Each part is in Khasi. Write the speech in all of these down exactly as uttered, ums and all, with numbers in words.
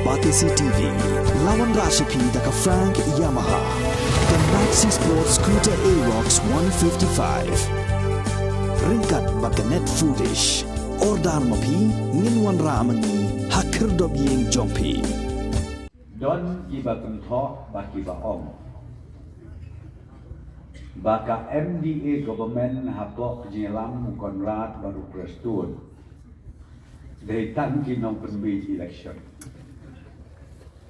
Batesi T V, la wanrah sha phi da ka Frank Yamaha, ka Maxi Sport Scooter Aerox one fifty-five. Ryngkat bad ka Net Foodish. Order ma phi, ngin wanrah ma ngi ha khyrdop ïing jong phi. Don kiba kynthoh ba kiba ong ba ka M D A government hapoh ka jingïalang u Conrad bad u Prestone dei tang ki nongpynbeit election.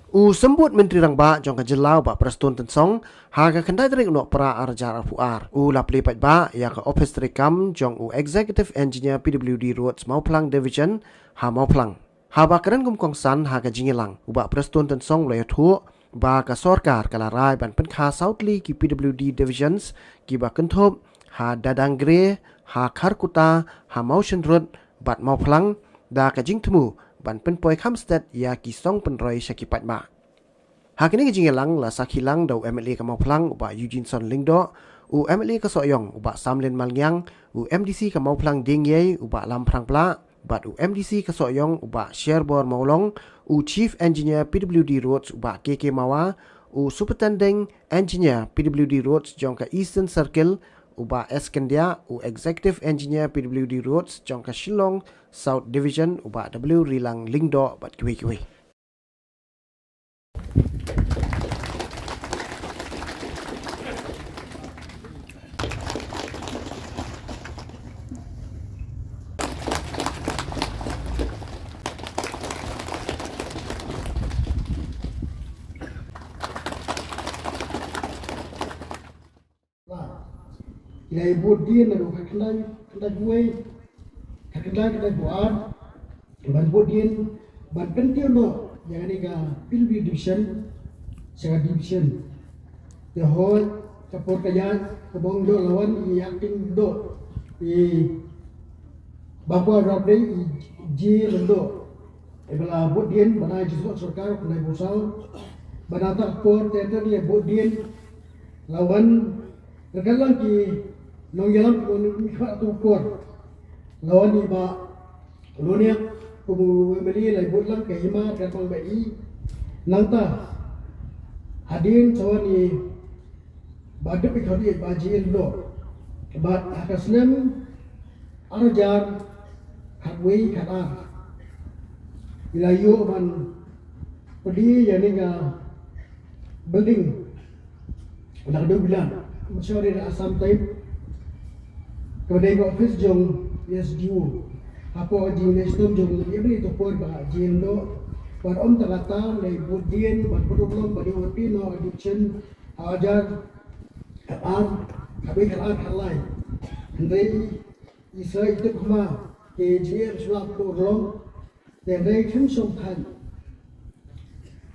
U Symbud Myntri Rangbah jong ka jylla u Bah Prestone Tynsong, ha ka khyndai tarik u Nohprah ar hajar arphew ar, u la plie paidbah ïa ka ophis treikam jong u Executive Engineer P W D Roads Mawphlang Division ha Mawphlang. Haba kren kum kongsan ha ka jingïalang, u Bah Prestone Tynsong u la ïathuh ba ka sorkar ka la rai ban pynkha saw tylli ki P W D divisions kiba kynthup ha Dadangre, ha Kharkutta, ha Mawshynrut bad Mawphlang, da ka jingthmu ban pynpoi kham stet ïa ki song pynroi sha ki paidbah. Ha kane ka jingïalang la sakhi lang da u M L A ka Mawphlang u Bah Eugeneson Lyngdoh, u M L A ka Sohiong u Bah Samlin Malngiang, u M D C ka Mawphlang Diengiei u Bah Lamphrang Plah, bad u M D C ka Sohiong u Bah Sherbor Mawlong, u Chief Engineer P W D Roads u Bah K K Mawa, u Superintendent Engineer P W D Roads jong ka Eastern Circle u Bah S Kyndiah, u Executive Engineer P W D Roads jong ka Shillong South Division u Bah W Rilang Lyngdoh bad kiwei kiwei. Ki la ïa bud dien naduh khatkhyndai, khatkhyndai khatkhyndai khatkhyndai phew ar, ban bud dien ban kyntiew noh ïa kane ka P W D division sha ka division. Te hooid ka por ka ïaid, ka bong doh la wan i acting doh, i Bah Kwar Rapdeng, i J Lyngdoh. Ïa ba la bud dien ba na jingsoh sorkar khyndai phew saw, ba na ta ka por te te ïa bud dien la wan ryngkat lang ki nongïalam ki nongmihkhmat ha tu ka por. La wan i Bah Loniak kum u M L A, la bud lang ka hima ryngkat bang ba i. Nangta hadien sa wan i Bah Dep i khot i Bah J Lyngdoh. Bad ha ka snem ar hajar khatwei khatar, i la ïoh ban plie ïa kane ka building na ka dewbilang, mynshwa dei na Assam type. Kaba dei ka office jong S D O. Hapoh ka jingleh shitom jong u M L A tu ka por Bah J Lyngdoh. Bad ym tang kata, la bud dien ban pynurlong ban ïoh ban plie noh ka division ha ar hajar khatar, khatwei khatar khatlai. Hynrei i sa i tip khma ki jingeh shuwa pynurlong. Te hynrei kim shong than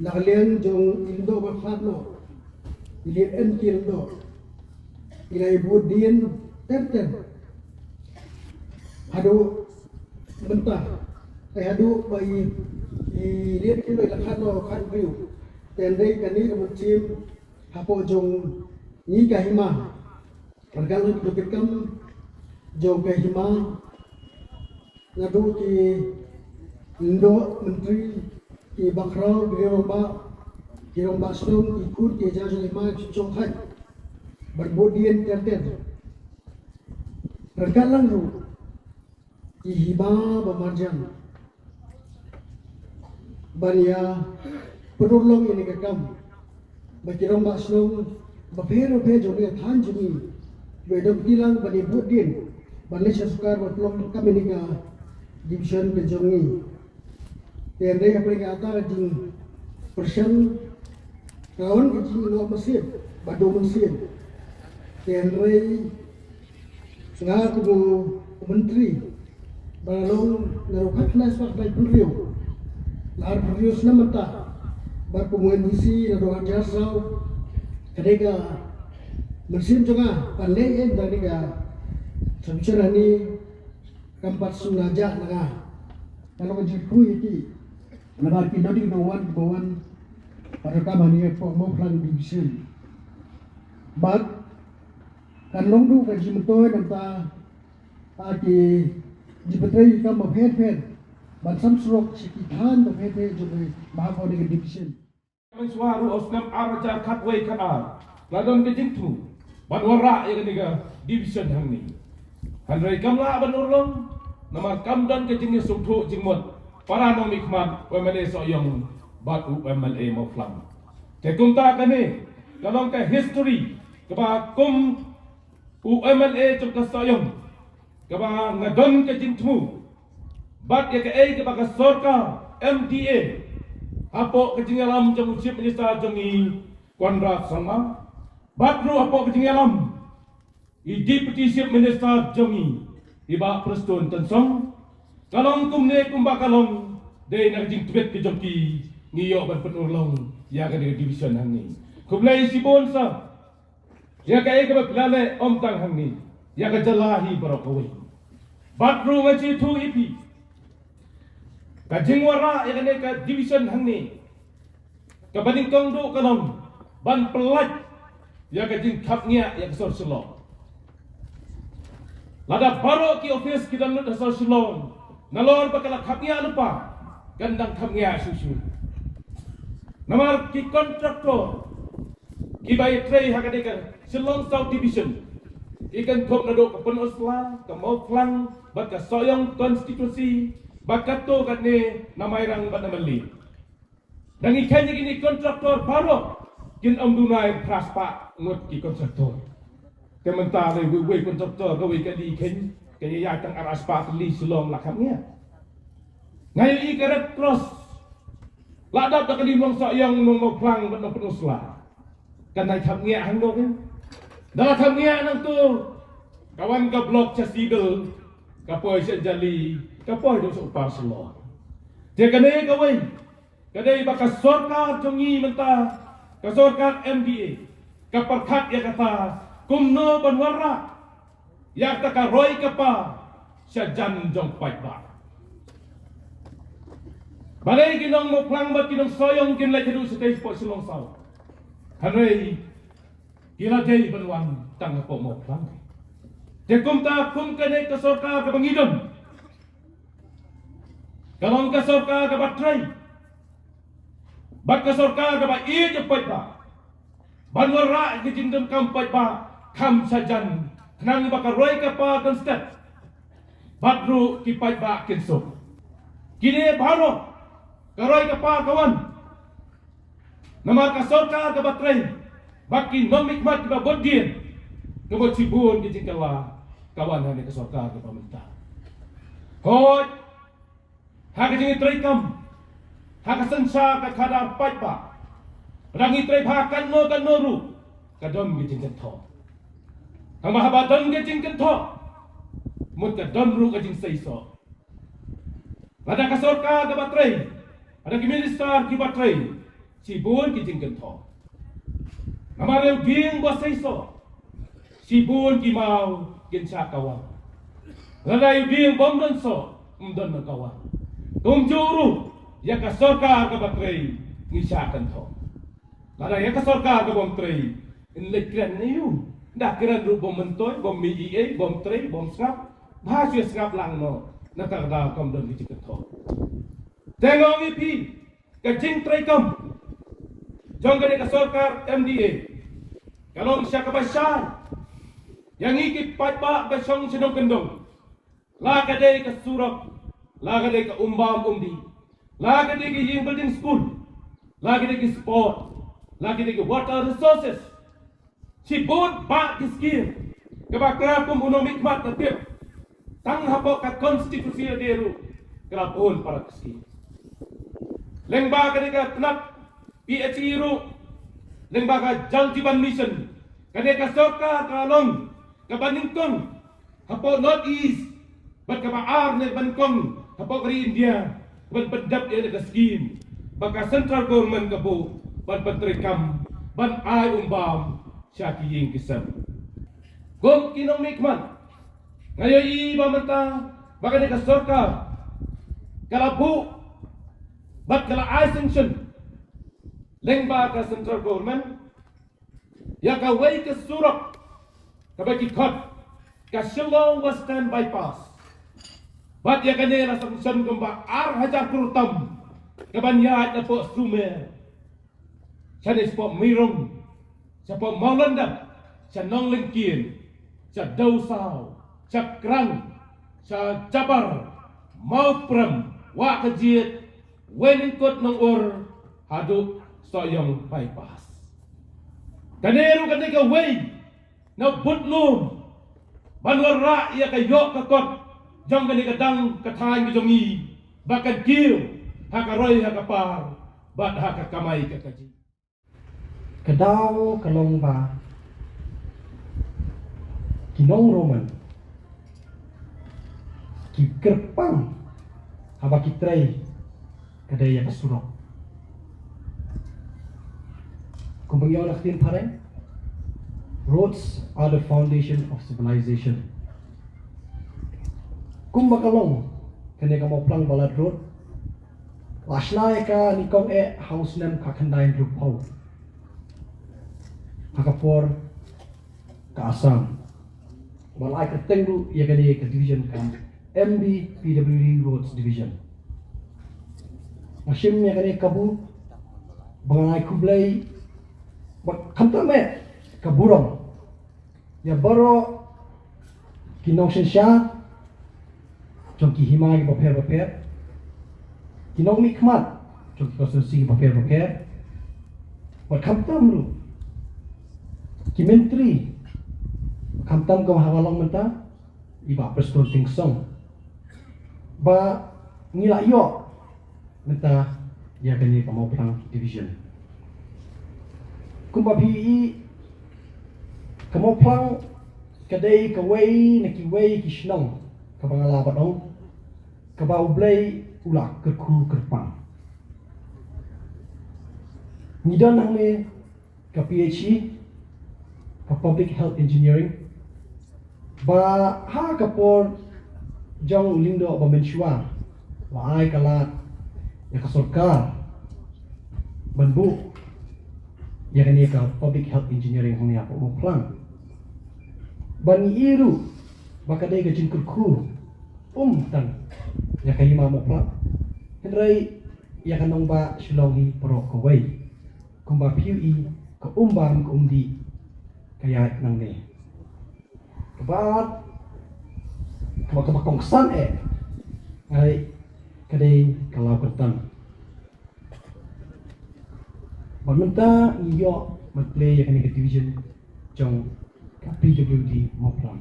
na ka liang jong i Lyngdoh ba khlad noh, i Lian N K Lyngdoh, i la ïa bud dien ter ter haduh mynta. Te haduh ba i, i Lian N K Lyngdoh i la khlad noh khathynriew. Te hynrei kane ka mynsiem hapoh jong ngi ka hima, ryngkat ki nongtrei kam jong ka hima, naduh ki lyngdoh, myntri, ki bakhraw, ki rangbah, ki rangbah shnong, ki khun ki hajar jong ka hima, ki shong khat ban bud dien ter ter. Ryngkat lang ruh ki hima ba marjan ban ïa pynurlong ïa kane ka kam, ba ki rangbah shnong bapher bapher jong kane ka thaiñ jong ngi ba ïa dang kti lang ban ïa bud dien ban leit sha sorkar ban pynlong kam ïa kane ka division ka jong ngi. Te hynrei hapdeng kata ka jingpyrshang ka la wan ka jingïaroh mynsiem bad duh mynsiem. Te hynrei nga kum u myntri ba la long naduh khatkhyndai spah khyndai phew hynriew, la arphew hynriew snem mynta, bad kum u M D C naduh hajar saw, ka dei ka mynsiem jong nga ban leh ïa kane ka subdivision hangne kam pat shu la jah na nga. Ka long ka jingkyrkhu ïa ki, namar ki don ki ba wan, ki ba wan pat ruh kam hangne hapoh Mawphlang division. Bad kan long duh ka jingmyntoi na ka bynta ki jingpyntrei ki kam bapher bapher ban sam surok sha ki thaiñ ba pher pher jong ka Mahakawding Division. Mynshwa ruh ha u snem ar hajar khatwei khatar la don ka jingthmu ban wanrah ïa kane ka division hangne. Hynrei kam lah ban urlong namar kam don ka jingïasngewthuh jingmut para nongmihkhmat, u M L A Sohiong bad u M L A Mawphlang. Te kumta kane ka long ka history kaba kum u M L A jong ka Sohiong kaba nga don ka jingthmu bad ïa kaei kaba ka sorkar M D A hapoh ka jingïalam jong u Chief Minister jong ngi Conrad Sangma bad ruh hapoh ka jingïalam i Deputy Chief Minister jong ngi i Bah Prestone Tynsong. Ka long kumne kumba ka long dei na ka jingtbit ka jong ki ngi ïoh ban pynurlong ïa ka division hangne. Khublei shibun sa. Ïa kaei kaba phi la leh ym tang hangne, ïa ka jylla hi baroh kawei. Bad ruh nga sngewthuh ïa phi, ka jingwanrah ïa kane ka division hangne kaba nyngkong duh ka long ban pyllait ïa ka jingkhapngiah ïa ka sor Shillong. Lada baroh ki office ki dang lut ha sor Shillong, nalor ba ka la khapngiah lypa, kan dang khapngiah shuh shuh. Namar ki contractor kiba ïatrei ha kane ka Shillong South Division, ki kynthup naduh ka Pynursla, ka Mawphlang bad ka Sohiong constituency, bad katto katne na Mairang bad na Mylliem. Dang ïa khein ïa kine ki contractor baroh kin ym duna phra spah ngut ki contractor. Te mynta lei wei wei contractor kawei ka dei khein, ka ïa ïaid tang ar spah tylli Shillong la khapngiah. Nga ïohi ka Red Cross la dap da ka Nongmawphlang bad Nongpynursla. Kan dei khapngiah hangno kan? Da la khapngiah nangto ka wan ka block sha Sibil, ka poi sha Jali, ka poi dong sha u Upper Shillong. Te kane kawei ka dei ba ka sorkar jong ngi mynta, ka sorkar M D A, ka pyrkhat ïa kata kumno ban wanrah ïa kata ka roi ka par sha jan jong paidbah. Balei ki Nongmawphlang bad ki Nongsohiong kin leit haduh shatei shapoh Shillong South, hynrei ki la dei ban wan tang hapoh Mawphlang? Te kumta kum kane ka sorkar kaba ngi don, ka long ka sorkar kaba trei bad ka sorkar kaba ïeit ïa paidbah ban wanrah ïa ka jingdonkam paidbah kham sha jan, khnang ba ka roi ka par kan stet bad ruh ki paidbah kin suk. Kine baroh ka roi ka par ka wan namar ka sorkar kaba trei bad ki nongmihkhmat kiba bud dien. Ka mut shibun ki jingkylla ka wan ha kane ka sorkar kaba mynta. Hooid, ha ka jingïatreikam, ha ka synshar ka khadar paidbah, lada ngi trei bha katno katno ruh ka don ka jingkynthoh. Tangba haba don ka jingkynthoh, mut ka don ruh ka jingseisoh. Lada ka sorkar kaba trei, lada ki minister kiba trei, shibun ki jingkynthoh. Namar ïa u dieng ba seisoh, shibun ki maw kin shah kawang. Lada ïa u dieng bym don soh, ym don na kawang. Kumjuh ruh ïa ka sorkar kaba trei ngi shah kynthoh. Lada ïa ka sorkar ka bym trei, yn leit kren na ïa u. Da kren ruh bym myntoi, bym mih ei ei, bym trei, bym sngap. Bha shu sngap lang noh, na kata ka daw kam don ki jingkynthoh. Te nga ong ïa phi, ka jingtreikam jong kane ka sorkar M D A ka long sha kaba shai ïa ngi ki paidbah ba shong sha nongkyndong. La ka dei ka surok, la ka dei ka um bam um dih, la ka dei ka ïing building school, la ka dei ka sport, la ka dei ka water resources. Shibun bah ki skim kaba nga kum u nongmihkhmat nga tip, tang hapoh ka constituency lade ruh ka la bun para ki skim. Lyngba kane ka tnat P H E ruh, lyngba ka Jal Jeevan Mission, kane ka sorkar ka long kaba nyngkong hapoh North East bad kaba ar ne ba nyngkong hapoh ka ri India ban pyndep ïa ka skim ba ka central government ka buh ban pyntreikam ban ai um bam sha ki ïing ki sem. Kum ki nongmihkhmat, nga ïohi ba mynta ba kane ka sorkar ka la buh bad ka la ai sanction lyngba ka central government ïa kawei ka surok kaba ki khot ka Shillong Western Bypass. Bad ïa kane la sanction kumba ar hajar klur tam kaban ïaid napoh Sumer. Shane shapoh Meirong, shapoh Mawlyndep, sha Nonglyngkien, sha Dewsaw, sha Krang, sha Jabar, Mawprem, Wah Kajit, Wei Lyngkut, Nongur, haduh Sohiong bypass. Kane ruh kane kawei na bud lum ban wanrah ïa ka ïoh ka kot jong kane ka dang ka thaiñ ka jong ngi ba kan kiew ha ka roi ha ka par bad ha ka kamai ka kajih. Ka daw ka long ba ki nong Roman ki kyrpang haba ki trei ka dei ïa ka surok. Kumba ngi ong na ka ktien phareng, roads are the foundation of civilization. Kumba ka long kane ka Mawphlang Balat Road, la shna ïa ka nyngkong eh ha u snem khatkhyndai hynriewphew ha ka por ka Assam. Ba la ai kyrteng ruh ïa kane ka division ka M B P W D Roads Division. Nga shim ïa kane ka kabu ba ngan ai khublei ba khamtam eh ka burom ïa baroh ki nongsynshar jong ki hima ki bapher bapher, ki nongmihkhmat jong ki konstituensi ki bapher bapher, bad khamtam ruh ki myntri, khamtam ka haba long mynta i Bah Prestone Tynsong, ba ngi la ïoh mynta ïa kane ka Mawphlang Division. Kumba phi i, ka Mawphlang ka dei kawei na kiwei ki shnong kaba nga la bat ong kaba U Blei u la kyrkhu kyrpang. Ngi don hangne ka P H E, ka Public Health Engineering, ba ha ka por jong u Lyngdoh ba mynshuwa la ai ka lad ïa ka sorkar ban buh ïa kane ka Public Health Engineering hangne ha Mawphlang. Ba ngi i ruh ba ka dei ka jingkyrkhu um tang ïa ka hima Mawphlang, hynrei ïa ka nongbah Shillong hi baroh kawei. Kumba phi i, ka um bam ka um dih ka ïaid nangne. Kaba kaba kaba kongsan eh ngai ka dei ka law kyrteng. Ba mynta ngi ïoh ban plie ïa kane ka division jong ka P W D Mawphlang.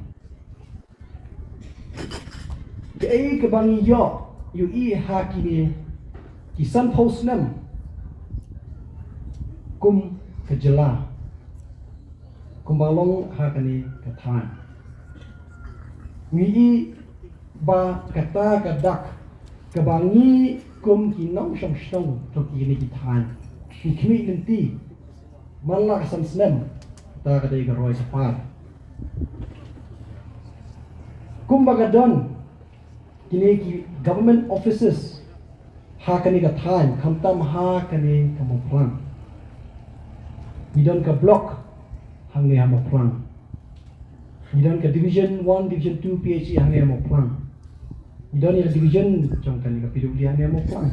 Kaei kaba ngi ïoh ïohi ha kine ki sanphew snem kum ka jylla, kumba long ha kane ka thaiñ. Ngi i ba kata ka dak kaba ngi kum ki nongshong shnong jong kine ki thaiñ ngi khmih lynti man la ka san snem, kata ka dei ka roi ka par. Kumba ka don kine ki government offices ha kane ka thaiñ, khamtam ha kane ka Mawphlang. Ngi don ka block hangne ha Mawphlang. Ngi don ka Division One, Division Two P H E hangne ha Mawphlang. Ngi don ïa ka division jong kane ka P W D hangne ha Mawphlang.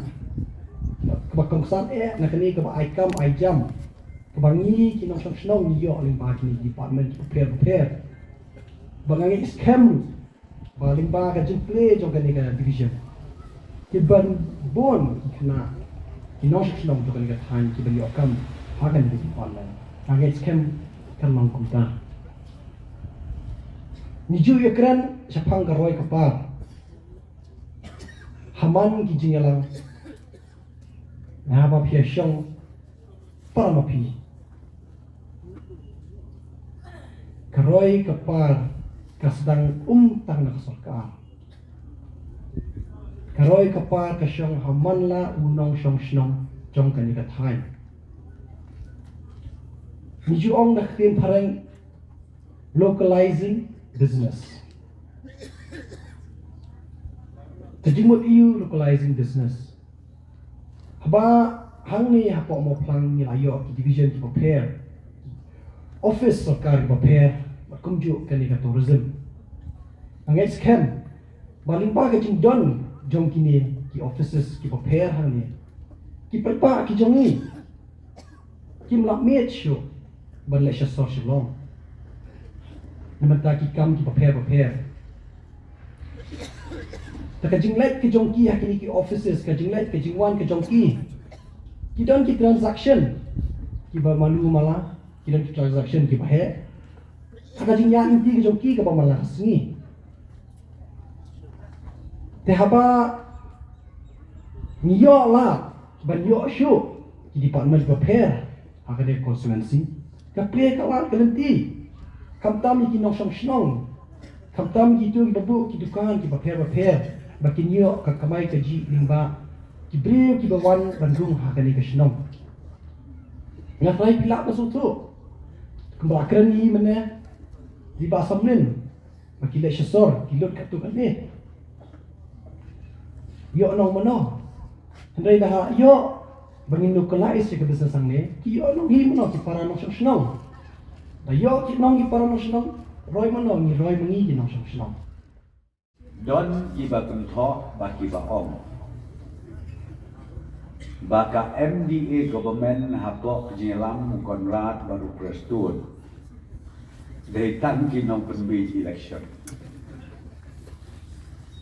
Kaba kongsan eh na kane kaba ai kam ai jam kaba ngi ki nongshong shnong ngi ïoh lyngba kine ki department ki bapher bapher. Ba nga ngeit skhem ruh ba lyngba ka jingplie jong kane ka division, ki ban bun ki khynnah ki nongshong shnong jong kane ka thaiñ ki ban ïoh kam ha kane ka department. Nga ngeit skhem kan long kumta. Ngi ju ïakren shaphang ka roi ka par ha man ki jingïalang, haba phi ïashong para ma phi. Ka roi ka par ka sdang um tang na ka sorkar. Ka roi ka par ka shong ha man la u nongshong shnong jong kane ka thaiñ. Ngi ju ong da ka ktien phareng, localizing business. Ka jingmut aïu localizing business? Haba hangne hapoh Mawphlang ngi la ïoh ki division ki bapher, office sorkar ki bapher, bad kumjuh kane ka tourism. Nga ngeit skhem Ba lyngba ka jingdon jong kine ki offices kiba pher hangne, ki paidbah ki jong ngi kim lah miet shuh ban leit sha sor Shillong na bynta ki kam kiba pher bapher. Te ka jingleit ka jong ki ha kine ki offices, ka jingleit ka jingwan ka jong ki, ki don ki transaction kiba malu mala, ki don ki transaction kiba heh ha ka jingïaid lynti ka jong ki kaba man la ka sngi. Te haba ngi ïoh lad ban ïoh shuh ki department bapher ha kane ka constituency, ka plie ka lad ka lynti, khamtam ïa ki nongshong shnong, khamtam kito kiba buh ki dukan kiba pher bapher, ba kin ïoh ka kamai kajih lyngba ki briew kiba wan ban rung ha kane ka shnong. Nga trai phi lah ban sngewthuh kumba la kren ïa i mynne, i Bah Samlin, ba ki leit sha sor, ki lut katto katne. Ïoh nong mano? Hynrei da hap ïoh ba ngin localize ïa ka business hangne, ki ïoh nong hi mano? Ki para nongshong shnong. Da ïoh ki nong ki para nongshong shnong, roi mano? Ngi roi ma ngi ki nongshong shnong. Don kiba kynthoh bad kiba ong ba ka M D A government hapoh ka jingïalam u Conrad bad u Prestone dei tang ki nongpynbeit election.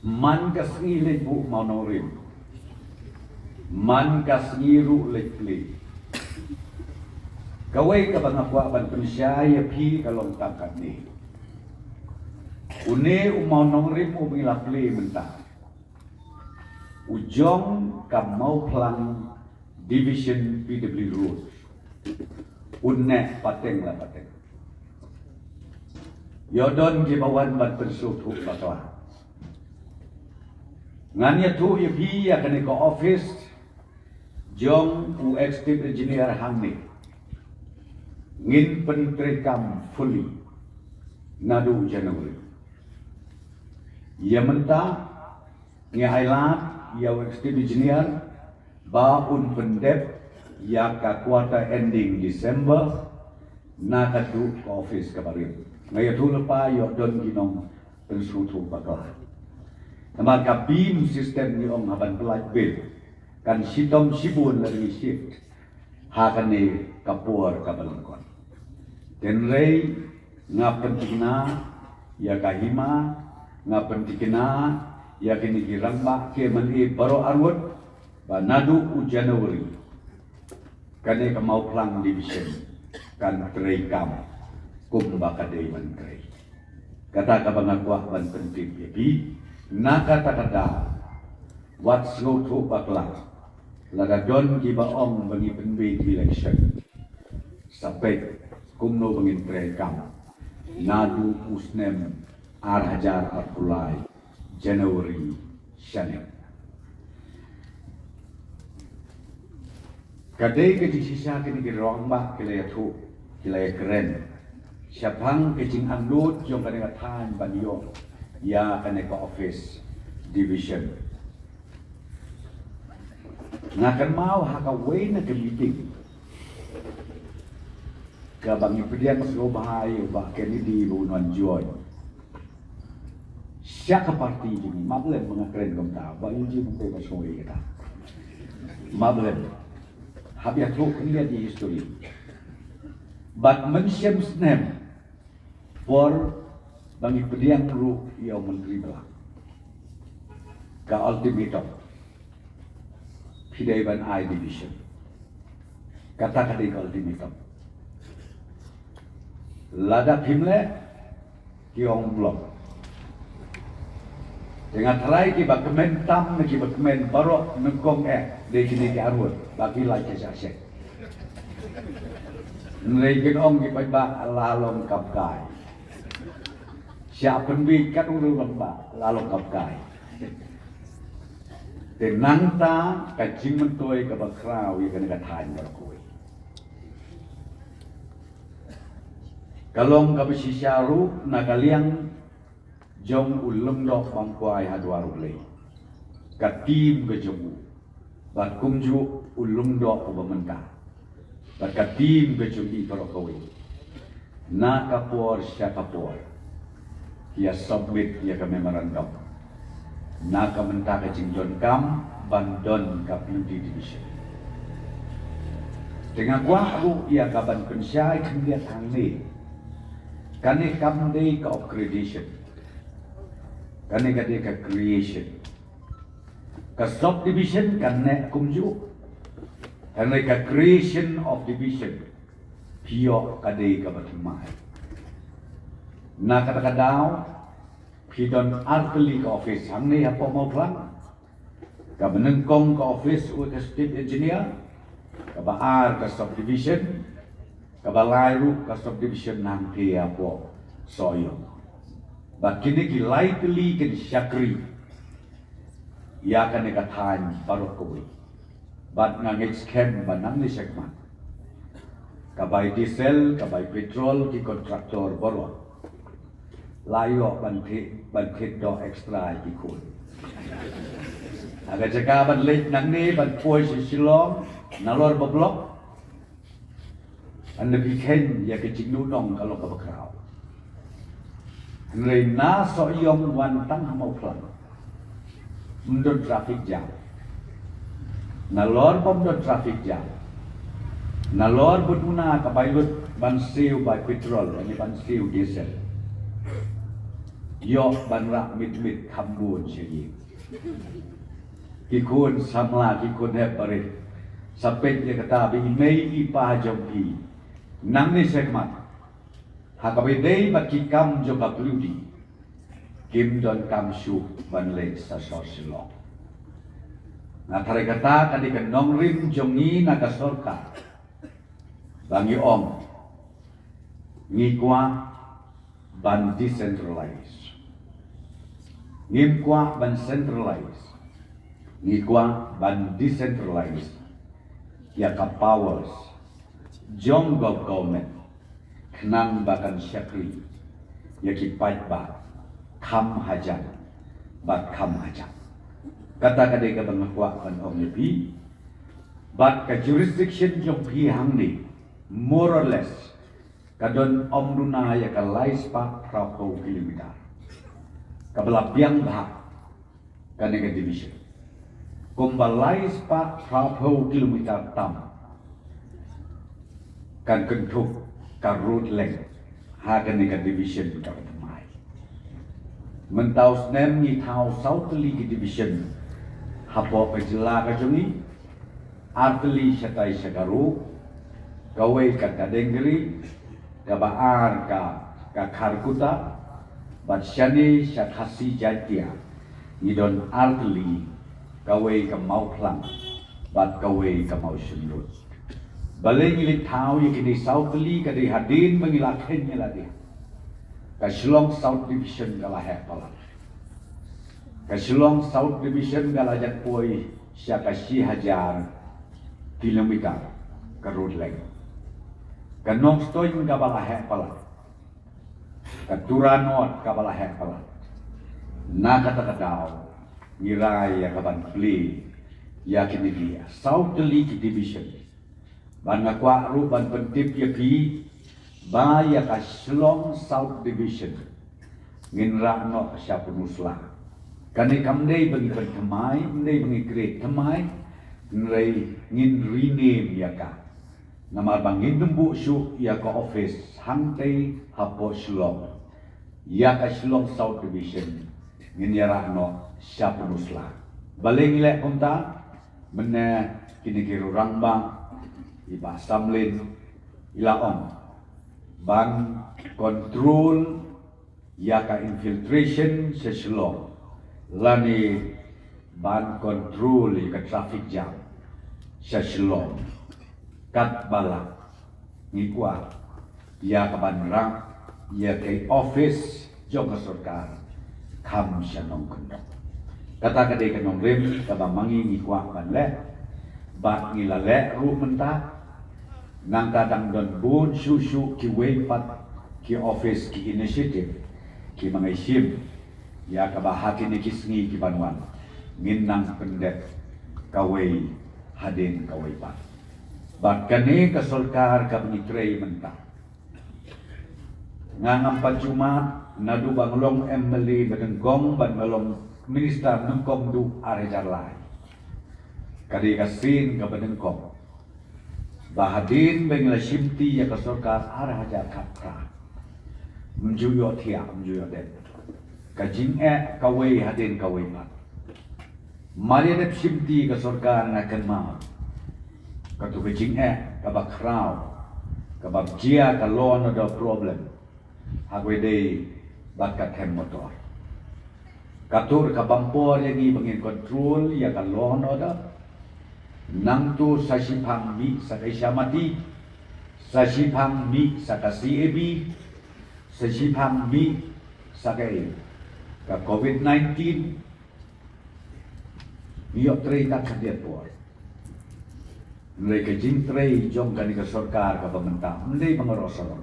Man ka sngi leit buh mawnongrim, man ka sngi ruh leit plie. Kawei kaba nga kwah ban pynshai ïa phi ka long tang katne. Une u mawnongrim uba ngi la plie mynta, u jong ka Mawphlang Division P W Road, un neh pateng la pateng. Ïoh don kiba wan ban pynsngewthuh bakla. Ngan ïathuh ïa phi, ïa kane ka office jong u executive engineer hangne ngin pyntreikam fully naduh January. Ïa mynta ngi ailad ïa u executive engineer ba un pyndep ïa ka quarter ending December na kato ka office kaba rim. Nga ïathuh lypa, ïoh don ki nongpynsngewthuh bakla. Namar ka beam system ngi ong ha ban pynlait bill kan shitom shibun lada ngi shift ha kane ka por kaba lyngkot. Hynrei nga pynthikna ïa ka hima, nga pynthikna ïa kine ki rangbah ki M L A baroh arngut ba naduh u January kane ka Mawphlang Division kan treikam kumba ka dei ban trei. Kata kaba nga kwah ban pyntip ïa phi, na kata ka daw wat sngewthuh bakla. Lada don kiba ong ba ngi pynbeit election, sa peit kumno ba ngin treikam naduh u snem ar hajar arphew lai January shane. Ka dei ka jingshisha kine ki rangbah ki la ïathuh, ki la ïakren shaphang ka jingangnud jong kane ka thaiñ ban ïoh ïa kane ka office division. Nga kynmaw ha kawei na ka meeting kaba ngi pdiang sngewbha ïa u Bah Kennedy ba un wan join. Sha ka party jong ngi, map lem ba nga kren kumta, ba ngi jingmyntoi ba sngewbha ïa kata. Map lem. Hap ïathuh khyndiat ïa history. Bad mynshem snem por ba ngi pdiang ruh ïa u Myntri Blah ka ultimatum, phi dei ban ai division. Kata ka dei ka ultimatum. Lada phim leh, ki ong block. Te nga tharai kiba kmen tam ne kiba kmen baroh nyngkong eh dei kine ki arngut ba ki lait ka shah shek. Hynrei kin ong ki paidbah la long kam kai. Shah pynbeit kat u ruh long ba la long kam kai. Te nangta ka jingmyntoi kaba khraw ïa kane ka thaiñ baroh kawei. Ka long kaba shisha ruh na ka liang jong u Lyngdoh Bangkwai ha dwar U Blei, ka team ka jong u, bad kumjuh u Lyngdoh uba mynta bad ka team ka jong i baroh kawei. Na ka por sha ka por ki ïa submit ïa ka memorandum. Na ka bynta ka jingdonkam ban don ka PWD division. Te nga kwah ruh ïa ka ban pynshai khyndiat hangne. Kane kam dei ka upgradation. Kane ka dei ka creation. Ka subdivision kan neh kumjuh. Hynrei ka creation of division, phi ïoh ka dei kaba thymmai. Na kata ka daw, phi don artylli ka office hangne hapoh Mawphlang. Kaba nyngkong ka office u executive engineer, kaba ar ka subdivision, kaba lai ruh ka subdivision hangtei hapoh Sohiong. Bad kine ki lai tylli kin shakri ïa kane ka thaiñ baroh kawei. Bad nga ngeit skhem ba nangne shakhmat, ka bai diesel, ka bai petrol, ki contractor baroh la ïoh ban thied, ban thied doh extra ïa ki khun. Ha ka jaka ban leit nangne ban poi sha Shillong nalor ba block, hynda phi kheiñ ïa ka jingduhnong ka long kaba khraw. Hynrei na Sohiong wan tang ha Mawphlang, ym don traffic jam. Nalor bym don traffic jam, nalor ba duna ka bai lut ban siew bai petrol, lane ban siew diesel, ïoh ban rah mit mit kham bun sha ïing. Ki khun samla, ki khun hep barit, sa peit ïa kata ba i mei i pa jong phi nangne shakhmat, ha kaba ïadei bad ki kam jong ka PWD, kim donkam shuh ban leit sha sor Shillong. Nga tharai kata ka dei ka nongrim jong ngi na ka sorkar ba ngi ong ngi kwah ban decentralize. Ngim kwah ban centralize. Ngi kwah ban decentralize ïa ka powers jong ka government, khnang ba kan shakri ïa ki paidbah kham hajan bad kham hajan. Kata ka dei kaba nga kwah ban ong ïa phi. Bad ka jurisdiction jong phi hangne, more or less, ka don ym duna ïa ka lai spah phra phew kilometer. Kaba la biang bha kane ka division. Kumba lai spah phra phew kilometer tam kan kynthup ka road length ha kane ka division kaba thymmai. Mynta u snem ngi thaw saw tylli ki division hapoh ka jylla ka jong ngi. Ar tylli shatai sha Garo, kawei ka Kadengri, kaba ar ka, ka Kharkutta, bad shane sha Khasi Jaintia ngi don ar tylli, kawei ka Mawphlang bad kawei ka Mawshynrut. Balei ngi leit thaw ïa kine saw tylli? Ka dei hadien ba ngi la kheiñ ïa lade, ka Shillong South Division ka la heh palat. Ka Shillong South Division ka la jan poi sha ka shi hajar kilometer ka road length. Ka Nongstoiñ kaba la heh palat, ka Tura North kaba la heh palat. Na kata ka daw ngi rai ïa ka ban plie ïa kine ki saw tylli ki division. Bad nga kwah ruh ban pyntip ïa phi ba ïa ka Shillong South Division ngin rah noh sha Pynursla. Kane kam dei ba ngi pynthymmai, kam dei ba ngi create thymmai, hynrei ngin rename ïa ka. Namar ba ngin ym buh shuh ïa ka office hangtei hapoh Shillong. Ïa ka Shillong South Division ngin ïa rah noh sha Pynursla. Balei ngi leh kumta? Mynne kine ki rangbah, i Bah Samlin i la ong ban control ïa ka infiltration sha Shillong, lane ban control ïa ka traffic jam sha Shillong. Katba lah ngi kwah ïa ka ban rah ïa ka office jong ka sorkar kham sha nongkyndong. Kata ka dei ka nongrim kaba ma ngi ngi kwah ban leh, bad ngi la leh ruh mynta. Nangta dang don bun shuh shuh kiwei pat ki office, ki initiative kiba ngi shim ïa kaba ha kine ki sngi kiban wan ngin nang pyndep kawei hadien kawei pat. Bad kane ka sorkar kaba ngi trei mynta, nga ngam pat ju mad naduh ba nga long MLA ba nyngkong bad nga long Minister nyngkong duh ar hajar lai. Ka dei ka sien kaba nyngkong ba hadien ba ngi la shimti ïa ka sorkar ar hajar khatphra, ym ju ïohthiah, ym ju ïoh dep. Ka jingeh kawei hadien kawei pat. Mar ïa dep shimti ka sorkar, nga kynmaw kato ka jingeh kaba khraw kaba jia ka law and order problem ha kawei dei bad ka them motor. Kato ka bam por ïa ngi ba ngin control ïa ka law and order. Nangto sa shiphang mih sa ka Isyamati, sa shiphang mih sa ka C A B, sa shiphang mih sa ka, ka COVID nineteen. Ngi ïoh trei tang khyndiat por. Hynrei ka jingtrei jong kane ka sorkar kaba mynta, ym dei ba nga roh sarong.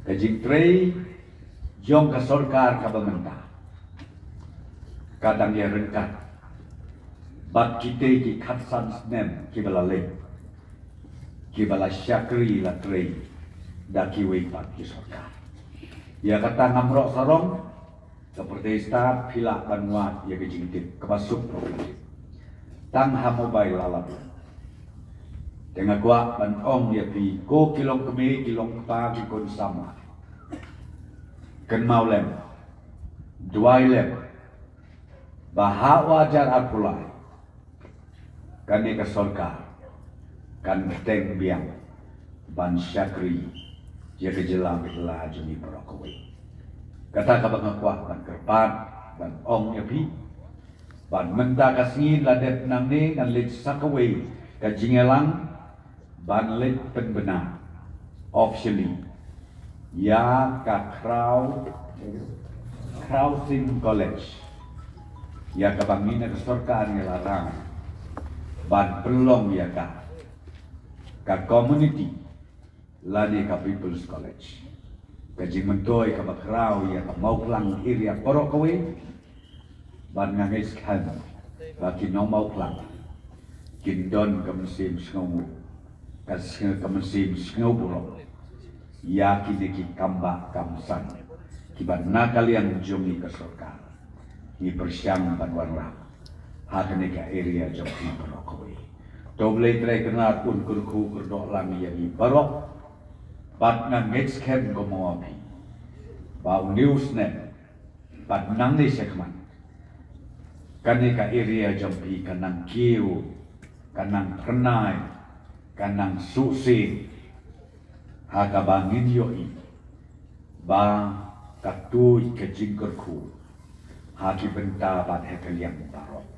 Ka jingtrei jong ka sorkar kaba mynta ka dang ïa ryngkat bad kita ki khatsan snem kiba la leit, kiba la shakri la trei da kiwei pat ki sorkar. Ïa kata ngam roh sarong, ka pyrthei stad phi lah ban wad ïa ka jingtip kaba suk pyrthei. Tang ha mobile la lap. Te nga kwah ban ong ïa phi, ko ki long kmie, ki long kpa, ki khun samla, kynmaw lem, duwai lem ba ha u ar hajar arphew lai kane ka sorkar kan bteng biang ban shakri ïa ka jylla bad la jong ngi baroh kawei. Kata kaba nga kwah ban kyrpad ban ong ïa phi. Bad mynta ka sngi la dep nangne ngan leit sa kawei ka jingïalang ban leit pynbna officially ïa ka Khraw, Khraw Sing College, ïa kaba ngi na ka sorkar ngi la rang ban pynlong ïa ka, ka community lane ka People's College. Ka jingmyntoi kaba khraw ïa ka Mawphlang area baroh kawei. Bad nga ngeit skhem ba ki nong Mawphlang kin don ka mynsiem sngewnguh, ka sngew, ka mynsiem sngewburom ïa kine ki kam bah kam san kiba na ka liang jong ngi ka sorkar ngi pyrshang ban wanrah ha kane ka area jong ngi baroh kawei. To Blei Trai Kynrad un kyrkhu kyrdoh lang ïa ngi baroh. Bad nga ngeit skhem kumno phi ba une u snem bad nangne shakhmat kane ka area jong phi ka nang kiew, ka nang phyrnai, ka nang suhsiej ha kaba ngin ïohi ba ka tuid ka jingkyrkhu ha ki bynta bad ha ka liang baroh.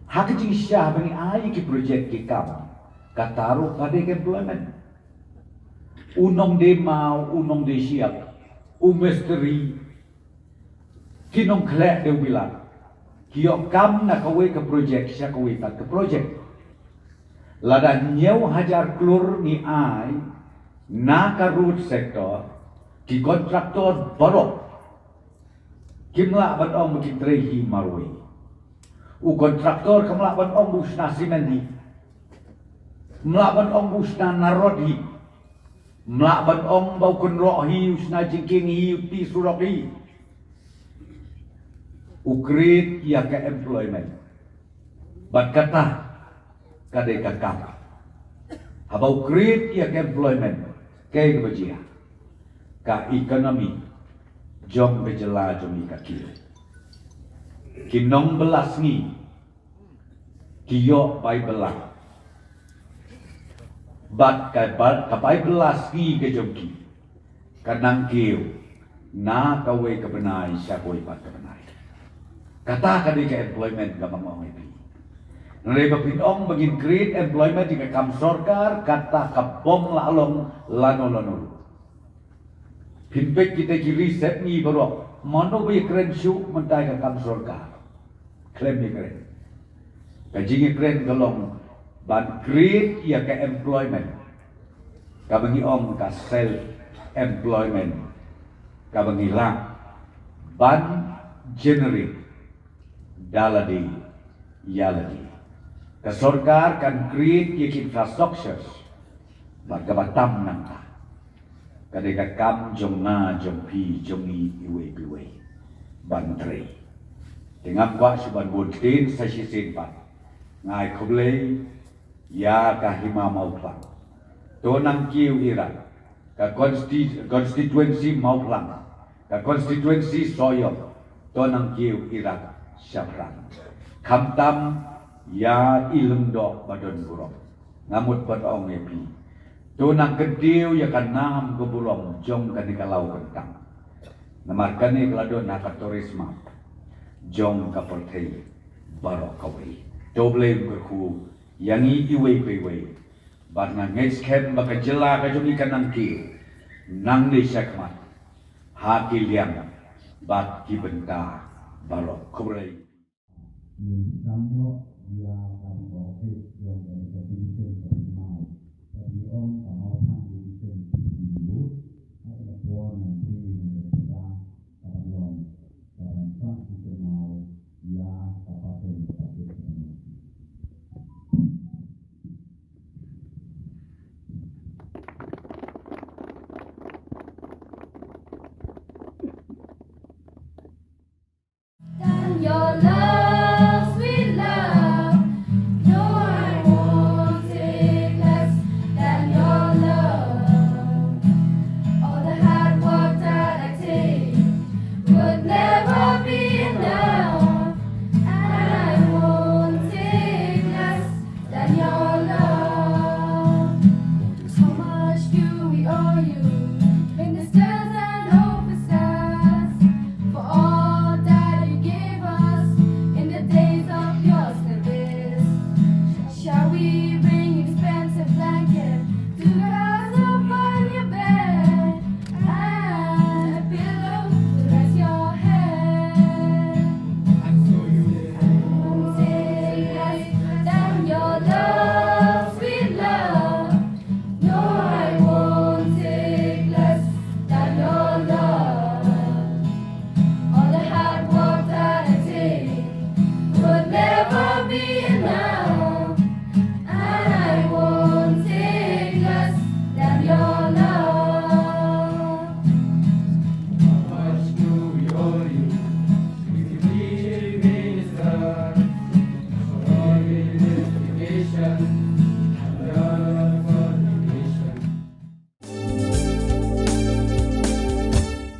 Ha ka jingshisha ba ngi ai ki project ki kam, kata ruh ka dei ka employment. U nongdie maw, u nongdie shyiap, u mistri, ki nongkhleh dewbilat ki ïoh kam na kawei ka project sha kawei pat ka project. Lada hynñiew hajar klur ngi ai na ka road sector, ki contractor baroh kim lah ban ong ba kin trei hi marwei. U contractor kam lah ban ong ba u shna simen hi, kam lah ban ong ba u shna narod hi, kam lah ban ong ba u kynroh hi, u shna jingkieng hi, u tih surok hi. U create ïa ka employment. Bad kata ka dei ka kam. Haba u create ïa ka employment, kaei kaba jia? Ka economy jong ka jylla jong ngi ka kiew. Ki nongbylla sngi ki ïoh bai bylla. Bad ka ba-, ka bai bylla sngi ka jong ki ka nang kiew na kawei ka bnai sha kawei pat ka bnai. Kata ka dei ka employment kaba nga ong ïa phi. Hynrei ba phin ong ba ngin create employment ïa ka kam sorkar, kata ka bym lah long lano lano ruh. Phin peit kita ki ri sepngi baroh, mano ba ïakren shuh mynta ïa ka kam sorkar? Khlem ïakren. Ka jingïakren ka long ban create ïa ka employment, kaba ngi ong ka self employment, kaba ngi lah ban generate da lade ïa lade. Ka sorkar kan create ïa ki infrastructures, bad kaba tam nangta ka dei ka kam jong nga, jong phi, jong ngi iwei pa iwei ban trei. Te ngam kwah shuh ban bun ktien sa shisien pat. Nga ai khublei ïa ka Hima Mawphlang. To nang kiew Iraq, ka consti-, constituency Mawphlang, ka constituency Sohiong, to nang kiew Iraq shaphrang. Khamtam ïa i Lyngdoh ba don burom. Nga mut pat ong ïa phi, to nang kyntiew ïa ka nam ka burom jong kane ka Law Kyntang. Namar kane ka la don ha ka tourist map jong ka pyrthei baroh kawei. To Blei un kyrkhu ïa ngi iwei pa iwei. Bad nga ngeit skhem ba ka jylla ka jong ngi kan nang kiew nangne shakhmat ha ki liang bad ki bynta baroh. Khublei.